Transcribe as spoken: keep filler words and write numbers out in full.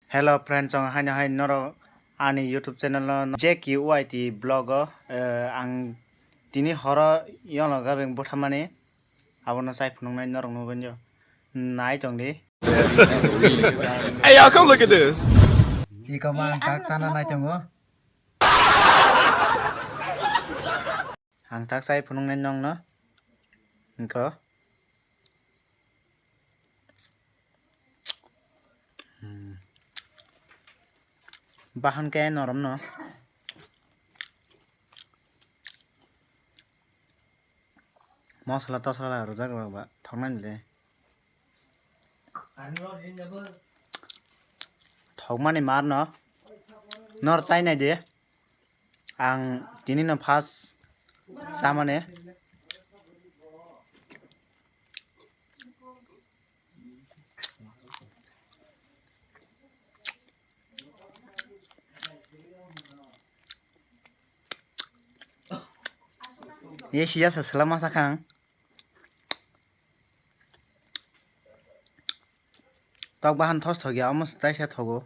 Hello friends, ang haino hai norok ani YouTube channel o J Q Y T vlog o, eh, ang tini horo yono gabeng buthamani abono chai phunuknai norok nugwi nai tongdi. Hey y'all, come look at this. Iko ma ang tak sana nai tongo. Ang tak chai phunuknai nongno. Iko. Hmm. Bahan khe noromno. Mosla tosla rwjak rok ba thoknani le. Thokmani mar no. Nor chai nai de. Ang tini no first chamani. Ye siya sa selama sakang. Tok bahan thos thok ya, omo se taisa thogo.